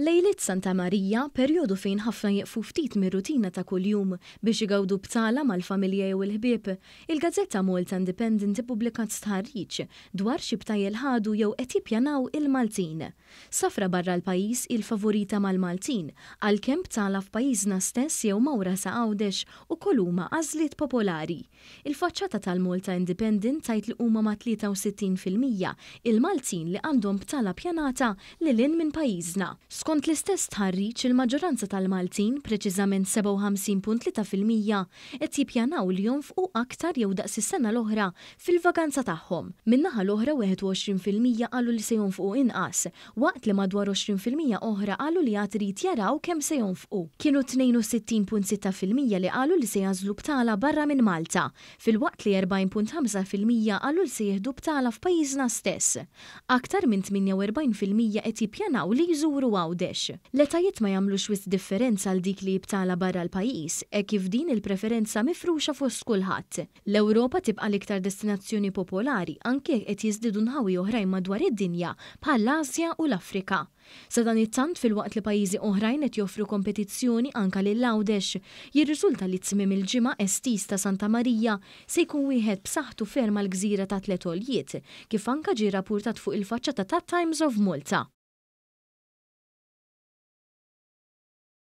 Lejliet Santa Marija, perjodu fejn ħafna jieqfu ftit mir-rutina ta' kuljum biex igawdu btala mal-familja jew il-ħbieb, il-gazzetta Malta Independent ippubblikat stħarriġ dwar xi btajjel ħadu jew qed jippjanaw il-Maltin. Safra barra l-pajjiż hi l-favorita mal-Maltin, għalkemm btala f'pajjiżna stess jew mawra sa Għawdex ukoll huma għażliet popolari. Il-faċċata tal-Malta Independent tgħid li huma mat-63% il-Maltin li għandhom btala ppjanata lil hinn minn pajjiżna. Skont l-istess stħarriġ, il-maġġoranza tal-Maltin, preċiżament 57.3%, qed jippjanaw li jonfqu aktar jew daqs is-sena l-oħra fil-vaganza tagħhom. Min-naħa l-oħra 21% qalu li se jonfqu inqas, waqt li madwar 20% oħra qalu li għad irid jaraw kemm se jonfqu. Kienu 62.6% li qalu li se jagħżlu btala barra minn Malta, filwaqt li 40.5% qalu li se jieħdu btala f'pajjiżna stess. Aktar minn 48% qed jippjanaw li jżuru Għawdex. L-etajiet ma jagħmlux wisq differenza għal dik li hi btala barra l-pajjiż, hekk kif din il-preferenza mifruxa fost kulħadd. L-Ewropa tibqa' l-iktar destinazzjoni popolari anke jekk qed jiżdiedu nħawi oħrajn madwar id-dinja bħall-Asja u l-Afrika. Sadanittant, filwaqt li pajjiżi oħrajn qed joffru kompetizzjoni anka lil Għawdex, jirriżulta li tmiem il-ġimgħa estiż ta' Santa Marija se jkun wieħed b'saħħtu ferm għall-gżira ta' Tliet Għoljiet, kif anka ġie rrappurtat fuq il-faċċata tat-Times of Malta.